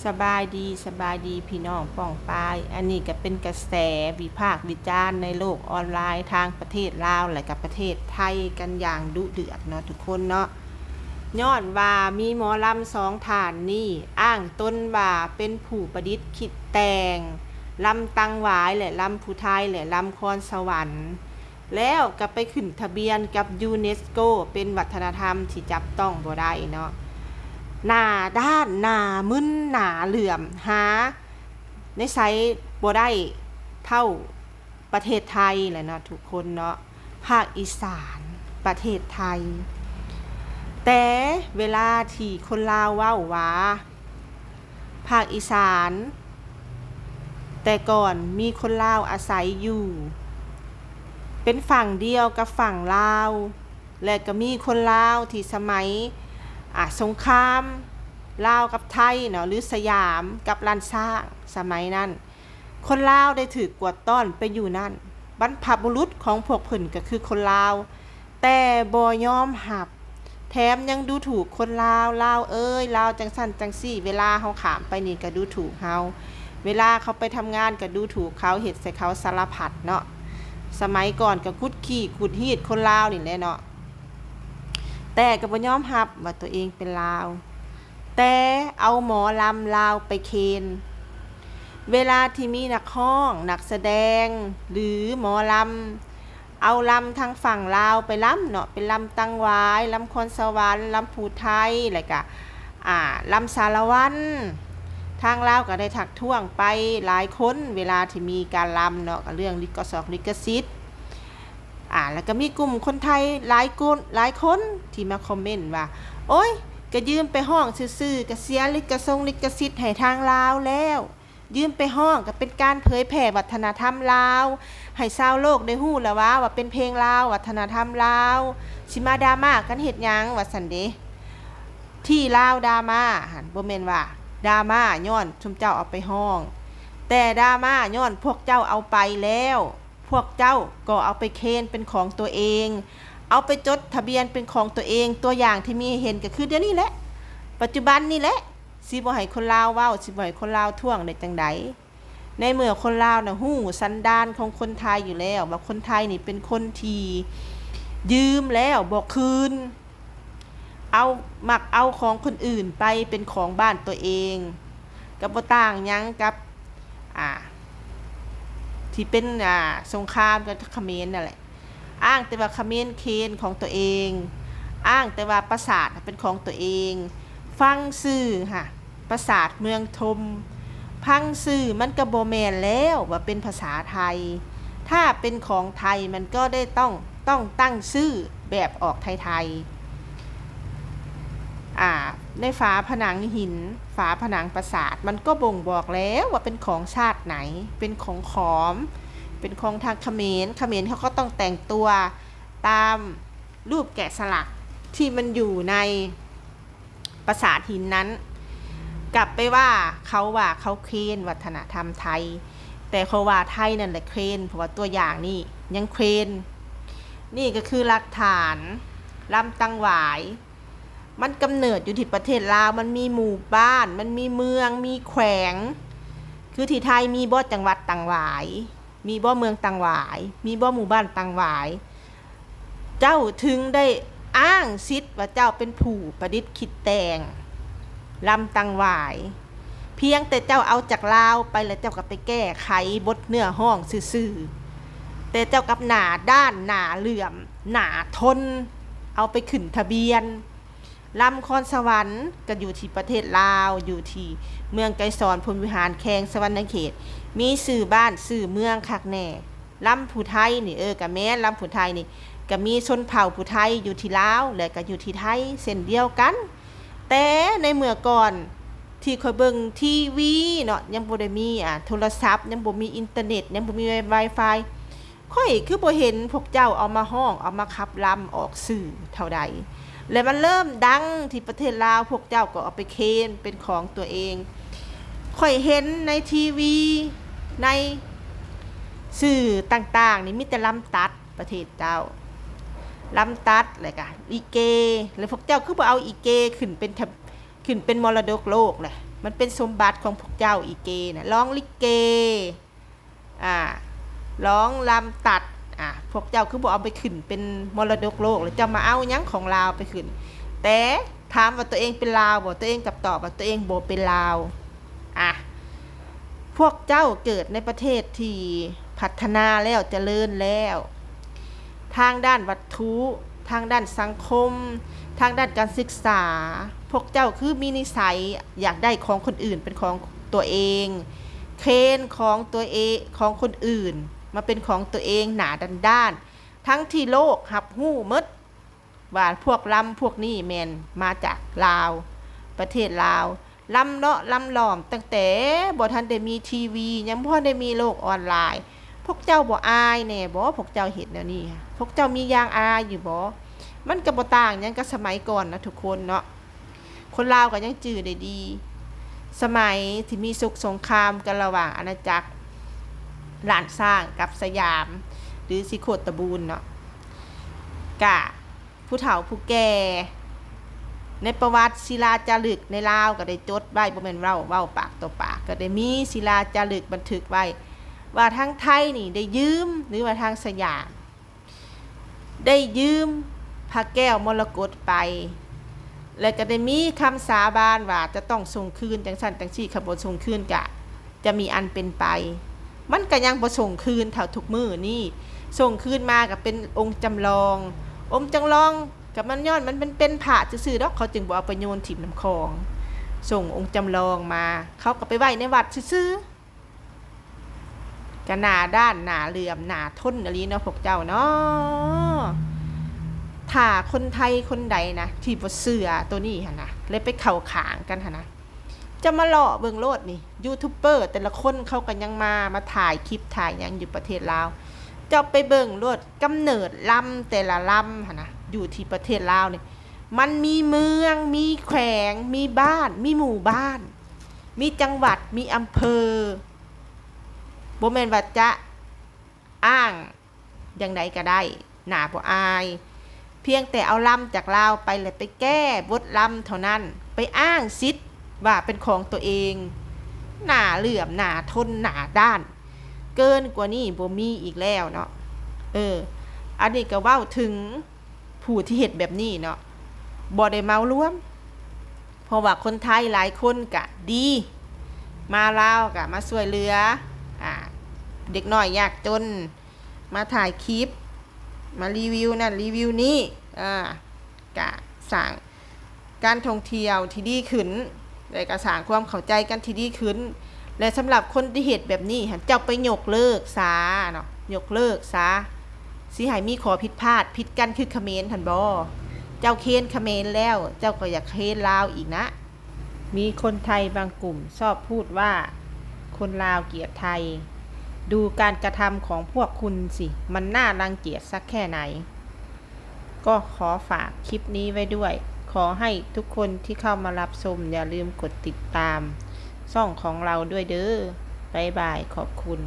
ສະບາຍດີ, ສະບາຍດີພີ່ນ້ອງປ້ອງປາຍ. ອັນນີ້ກໍເປັນກະແສວິພາກວິຈານໃນໂລກອອນລາຍທາງປະເທດລາວ ແລະ ກໍປະເທດໄທກັນຢ່າງດຸເດືອດເນາະທຸກຄົນເນາະ. ຍ້ອນວ່າມີໝໍລຳສອງທ່ານນີ້ອ້າງຕົນວ່າເປັນຜູ້ປະດິດຄິດແຕ່ງລຳຕັງຫວາຍ ແລະ ລຳຜູ້ໄທ ແລະ ລຳຄອນສະຫວັນ. ແລ້ວກໍໄປຂຶ້ນທະບຽນກັບຢູເນສໂກ ເປັນວັດທະນະທຳທີ່ຈັບຕ້ອງບໍ່ໄດ້ເນາະ. ໜ້າດ້ານ, ໜ້າມຶນ, ໜ້າເຫຼື້ອມ, ຫາໃນໃສບໍ່ໄດ້ເທົ່າປະເທດໄທແຫຼະເນາະທຸກຄົນເນາະ, ພາກອີສານປະເທດໄທ. ແຕ່ເວລາທີ່ຄົນລາວເວົ້າວ່າ ພາກອີສານ ແຕ່ກ່ອນມີຄົນລາວອາໄສຢູ່ເປັນຝັ່ງດຽວກັບຝັ່ງລາວ ແລະ ກໍມີຄົນລາວທີ່ສະໄໝ ອາ ສົງຄາມລາວກັບໄທເນາະ ຫຼື ສະຫຍາມກັບລ້ານຊ້າງສະໄໝນັ້ນ, ຄົນລາວໄດ້ຖືກກວາດຕ້ອນໄປຢູ່ນັ້ນ. ບັນພະບຸລຸດຂອງພວກເພິ່ນກໍຄືຄົນລາວ ແຕ່ບໍ່ຍອມຮັບ, ແຖມຍັງດູຖູກຄົນລາວ, ລາວເອີຍ ລາວຈັ່ງຊັ້ນຈັ່ງຊີ້. ເວລາເຮົາຂ້າມໄປນີ້ກໍດູຖູກເຮົາ, ເວລາເຂົາໄປທຳງານກໍດູຖູກເຂົາ, ເຮັດໃສ່ເຂົາສາລະພັດເນາະ. ສະໄໝກ່ອນກໍຂຸດຂີ້ຂຸດຮີດຄົນລາວນີ້ແຫຼະເນາະ, ແຕ່ກໍບໍ່ຍອມຮັບວ່າຕົວເອງເປັນລາວ. ແຕ່ເອົາໝໍລຳລາວໄປເຄນ. ເວລາທີ່ມີນັກຮ້ອງ, ນັກສະແດງ ຫຼື ໝໍລຳ ເອົາລຳທາງຝັ່ງລາວໄປລຳເນາະ, ເປັນລຳຕັງຫວາຍ, ລຳຄອນສະຫວັນ, ລຳພູໄທ ແລ້ວກະ ອາ ລຳສາລະວັນ. ທາງລາວກໍໄດ້ທັກທ້ວງໄປຫຼາຍຄົນ ເວລາທີ່ມີການລຳເນາະ, ກໍເລື່ອງລິຂະສອກລິຂະສິດ. ອາ ແລ້ວກໍມີກຸ່ມຄົນໄທຫຼາຍຄົນ, ຫຼາຍຄົນທີ່ມາຄອມເມັນວ່າ ໂອ້ຍ ກໍຢືມໄປຮ້ອງຊື່ໆ ກໍເສຍລິຂະສົງລິຂະສິດໃຫ້ທາງລາວແລ້ວ. ຢືມໄປຮ້ອງກໍເປັນການເຜີຍແຜ່ວັດທະນະທຳລາວ ໃຫ້ຊາວໂລກໄດ້ຮູ້ລະວ່າ ວ່າເປັນເພງລາວ, ວັດທະນະທຳລາວ, ຊິມາດຣາມ່າກັນເຮັດຫຍັງ ວ່າຊັ້ນເດ. ທີ່ລາວດຣາມ່າຫັ້ນ ບໍ່ແມ່ນວ່າດຣາມ່າຍ້ອນຊຸມເຈົ້າເອົາໄປຮ້ອງ, ແຕ່ດຣາມ່າຍ້ອນພວກເຈົ້າເອົາໄປແລ້ວ, ພວກເຈົ້າກໍເອົາໄປເຄນເປັນຂອງຕົວເອງ, ເອົາໄປຈົດທະບຽນເປັນຂອງຕົວເອງ. ຕົວຢ່າງທີ່ມີໃຫ້ເຫັນກໍຄືດຽວນີ້ແຫຼະ, ປັດຈຸບັນນີ້ແຫຼະ. ຊິບໍ່ໃຫ້ຄົນລາວເວົ້າ, ຊິບໍ່ໃຫ້ຄົນລາວທ້ວງໄດ້ຈັ່ງໃດ? ໃນເມື່ອຄົນລາວນະຮູ້ສັນດານຂອງຄົນໄທຢູ່ແລ້ວ ວ່າຄົນໄທນີ້ເປັນຄົນທີ່ຢືມແລ້ວບໍ່ຄືນ, ເອົາ, ມັກເອົາຂອງຄົນອື່ນໄປເປັນຂອງບ້ານຕົວເອງ, ກໍບໍ່ຕ່າງຫຍັງກັບ, ອາ, ທີ່ເປັນ, ອາ, ສົງຄາມກັບຂະເໝນນັ້ນແຫຼະ. ອ້າງແຕ່ວ່າຂະເໝນເຄນຂອງຕົວເອງ, ອ້າງແຕ່ວ່າປາສາດເປັນຂອງຕົວເອງ. ຟັງຊື່ຫະ, ປາສາດເມືອງທົມ, ຟັງຊື່ມັນກໍບໍ່ແມ່ນແລ້ວວ່າເປັນພາສາໄທ. ຖ້າເປັນຂອງໄທມັນກໍໄດ້ຕ້ອງ, ຕ້ອງຕັ້ງຊື່ແບບອອກໄທໆ. ອາ, ໃນຝາຜະໜັງຫີນ, ຝາຜະໜັງປາສາດ, ມັນກໍບົ່ງບອກແລ້ວວ່າເປັນຂອງຊາດໃດ, ເປັນຂອງຂອມ, ເປັນຂອງທາງຂະເໝນ. ຂະເໝນເຂົາກໍຕ້ອງແຕ່ງຕົວຕາມຮູບແກະສະຫຼັກທີ່ມັນຢູ່ໃນປາສາດຫີນນັ້ນ. ກັບໄປວ່າເຂົາວ່າເຂົາເຄນວັດທະນະທຳໄທ, ແຕ່ເຂົາວ່າໄທນັ້ນແຫຼະເຄນ, ເພາະວ່າຕົວຢ່າງນີ້ຍັງເຄນ. ນີ້ກໍຄືຫຼັກຖານລຳຕັງຫວາຍ. ມັນກຳເນີດຢູ່ທີ່ປະເທດລາວ, ມັນມີໝູ່ບ້ານ, ມັນມີເມືອງ, ມີແຂວງ. ຄືທີ່ໄທມີບໍ່ຈັງຫວັດຕັງຫວາຍ? ມີບໍ່ເມືອງຕັງຫວາຍ? ມີບໍ່ໝູ່ບ້ານຕັງຫວາຍ? ເຈົ້າເຖິງໄດ້ອ້າງສິດວ່າເຈົ້າເປັນຜູ້ປະດິດຄິດແຕ່ງລຳຕັງຫວາຍ. ພຽງແຕ່ເຈົ້າເອົາຈາກລາວໄປ ແລ້ວເຈົ້າກໍໄປແກ້ໄຂບົດເນື້ອຮ້ອງຊື່ໆ, ແຕ່ເຈົ້າກັບໜ້າດ້ານ, ໜ້າເຫຼື້ອມ, ໜ້າທົນ, ເອົາໄປຂຶ້ນທະບຽນ. ລຳຄອນສະຫວັນກໍຢູ່ທີ່ປະເທດລາວ, ຢູ່ທີ່ເມືອງໄກສອນ ພົມວິຫານ ແຂວງສະຫວັນນະເຂດ, ມີຊື່ບ້ານຊື່ເມືອງຄັກແນ່. ລຳຜູ້ໄທນີ້, ເອີ, ກໍແມ່ນ, ລຳຜູ້ໄທນີ້ກໍມີຊົນເຜົ່າຜູ້ໄທຢູ່ທີ່ລາວ ແລະ ກໍຢູ່ທີ່ໄທເຊັ່ນດຽວກັນ. ແຕ່ໃນເມື່ອກ່ອນທີ່ຂ້ອຍເບິ່ງທີວີເນາະ, ຍັງບໍ່ໄດ້ມີ, ອາ, ໂທລະສັບ, ຍັງບໍ່ມີອິນເຕີເນັດ, ຍັງບໍ່ມີ Wi-Fi, ຂ້ອຍຄືບໍ່ເຫັນພວກເຈົ້າເອົາມາຮ້ອງ, ເອົາມາຂັບລຳອອກສື່ເທົ່າໃດ. ແລະ ມັນເລີ່ມດັງທີ່ປະເທດລາວ, ພວກເຈົ້າກໍເອົາໄປເຄນເປັນຂອງຕົວເອງ. ຂ້ອຍເຫັນໃນທີວີ, ໃນສື່ຕ່າງໆນີ້ ມີແຕ່ລຳຕັດປະເທດເຈົ້າ, ລຳຕັດ ແລ້ວກະລິເກ, ແລ້ວພວກເຈົ້າຄືບໍ່ເອົາລິເກຂຶ້ນເປັນທະ ຂຶ້ນເປັນມໍລະດົກໂລກແຫຼະ. ມັນເປັນສົມບັດຂອງພວກເຈົ້າອີເກນະ ຮ້ອງລິເກ ອາ ຮ້ອງລຳຕັດ ອາ ພວກເຈົ້າຄືບໍ່ເອົາໄປຂຶ້ນເປັນມໍລະດົກໂລກ ແລ້ວເຈົ້າມາເອົາຫຍັງຂອງລາວໄປຂຶ້ນ? ແຕ່ຖາມວ່າຕົວເອງເປັນລາວບໍ່? ຕົວເອງກັບຕອບວ່າຕົວເອງບໍ່ເປັນລາວ. ອາ ພວກເຈົ້າເກີດໃນປະເທດທີ່ພັດທະນາແລ້ວ ຈະເລີນແລ້ວ ທາງດ້ານວັດຖຸ ທາງດ້ານສັງຄົມ ທາງດ້ານການສຶກສາ ພວກເຈົ້າຄືມີນິໄສຢາກໄດ້ຂອງຄົນອື່ນເປັນຂອງຕົວເອງ ເຄນຂອງຕົວເອງ ຂອງຄົນອື່ນມາເປັນຂອງຕົວເອງ ໜ້າດ້ານໆ ທັງທີ່ໂລກຮັບຮູ້ໝົດວ່າພວກລຳພວກນີ້ແມ່ນມາຈາກລາວ ປະເທດລາວ ລຳເລາະລຳຫຼອມ ຕັ້ງແຕ່ບໍ່ທັນໄດ້ມີທີວີ ຍັງບໍ່ທັນໄດ້ມີໂລກອອນລາຍ. ພວກເຈົ້າບໍ່ອາຍແດ່ບໍ? ພວກເຈົ້າເຮັດແນວນີ້ ພວກເຈົ້າມີຢ່າງອາຍຢູ່ບໍ? ມັນກໍບໍ່ຕ່າງຫຍັງກັບສະໄໝກ່ອນນະທຸກຄົນເນາະ. ຄົນລາວກໍຍັງຈື່ໄດ້ດີ ສະໄໝທີ່ມີສົກສົງຄາມກັນລະຫວ່າງອານາຈັກລ້ານຊ້າງກັບສະຫຍາມ ຫຼື ສີໂຄດຕະບູນເນາະ ກະ ຜູ້ເຖົ້າຜູ້ແກ່ ໃນປະຫວັດສີລາຈາລຶກໃນລາວກໍໄດ້ຈົດໄວ້ ບໍ່ແມ່ນເວົ້າ ເວົ້າປາກຕໍ່ປາກ ກໍໄດ້ມີສີລາຈາລຶກບັນທຶກໄວ້ວ່າທາງໄທນີ້ໄດ້ຢືມ ຫຼືວ່າທາງສະຫຍາມໄດ້ຢືມພະແກ້ວມໍລະກົດໄປ ແລະກໍໄດ້ມີຄຳສາບານວ່າຈະຕ້ອງສົ່ງຄືນ ຈັ່ງຊັ້ນຈັ່ງຊີ້ ຄັນບໍ່ສົ່ງຄືນກະ ຈະມີອັນເປັນໄປ ມັນກະຍັງບໍ່ສົ່ງຄືນເທົ່າທຸກມື້ນີ້ ສົ່ງຄືນມາກະເປັນອົງຈຳລອງ ອົງຈຳລອງກະມັນຍ້ອນມັນເປັນ ເປັນພະຊື່ໆດອກ ເຂົາຈຶ່ງບໍ່ເອົາໄປໂຍນຖິ້ມນ້ຳຂອງ ສົ່ງອົງຈຳລອງມາ ເຂົາກະໄປໄວ້ໃນວັດຊື່ໆ ກະໜ້າດ້ານໜ້າເຫຼື່ອມໜ້າທົນອີ່ຫຼີເນາະພວກເຈົ້າເນາະ. ຖ້າຄົນໄທຄົນໃດນະທີ່ບໍ່ເຊື່ອໂຕນີ້ຫັ້ນນະ ແລະໄປເຂົ້າຂ້າງກັນຫັ້ນນະ ເຈົ້າມາເລາະເບິ່ງໂລດນີ້ ຢູທູບເບີແຕ່ລະຄົນເຂົາກໍຍັງມາ ມາຖ່າຍຄລິບຖ່າຍຫຍັງຢູ່ປະເທດລາວ ເຈົ້າໄປເບິ່ງໂລດ ກຳເນີດລຳແຕ່ລະລຳຫັ້ນນະ ຢູ່ທີ່ປະເທດລາວນີ້ ມັນມີເມືອງ ມີແຂວງ ມີບ້ານ ມີໝູ່ບ້ານ ມີຈັງຫວັດ ມີອຳເພີ ບໍ່ແມ່ນວ່າຈະອ້າງ ຢ່າງໃດກໍໄດ້ ໜ້າບໍ່ອາຍ ພຽງແຕ່ເອົາລຳຈາກລາວໄປ ແລະໄປແກ້ບົດລຳເທົ່ານັ້ນ ໄປອ້າງສິດວ່າເປັນຂອງຕົວເອງ ໜ້າເຫຼື່ອມໜ້າທົນໜ້າດ້ານ ເກີນກວ່ານີ້ບໍ່ມີອີກແລ້ວເນາະ. ເອີ ອັນນີ້ກໍເວົ້າເຖິງຜູ້ທີ່ເຮັດແບບນີ້ເນາະ ບໍ່ໄດ້ເໝົາລວມ ເພາະວ່າຄົນໄທຫຼາຍຄົນກະດີ ມາລາວກະມາຊ່ວຍເຫຼືອ ອາ ເດັກນ້ອຍຍາກຈົນ ມາຖ່າຍຄລິບ ມາຣີວິວນັ້ນຣີວິວນີ້ ອາ ກະສ້າງການທ່ອງທ່ຽວທີ່ດີຂຶ້ນ ແລະກະສ້າງຄວາມເຂົ້າໃຈກັນທີ່ດີຂຶ້ນ ແລະສຳລັບຄົນທີ່ເຮັດແບບນີ້ຫັ້ນ ເຈົ້າໄປຍົກເລີກຊາເນາະ ຍົກເລີກຊາ ຊິໃຫ້ມີຂໍ້ຜິດພາດຜິດກັນຄືຂະເໝນຫັ້ນບໍ? ເຈົ້າເຄນຂະເໝນແລ້ວ ເຈົ້າກໍຢາກເຄນລາວອີກນະ. ມີคนไทยบางกลุ่มชอบพูดว่าคนลาวเกลียดไทย ดูการกระทำของพวกคุณสิ มันน่ารังเกียจสักแค่ไหน ก็ขอฝากคลิปนี้ไว้ด้วย ขอให้ทุกคนที่เข้ามารับชมอย่าลืมกดติดตามช่องของเราด้วยเด้อ บ๊ายบาย ขอบคุณ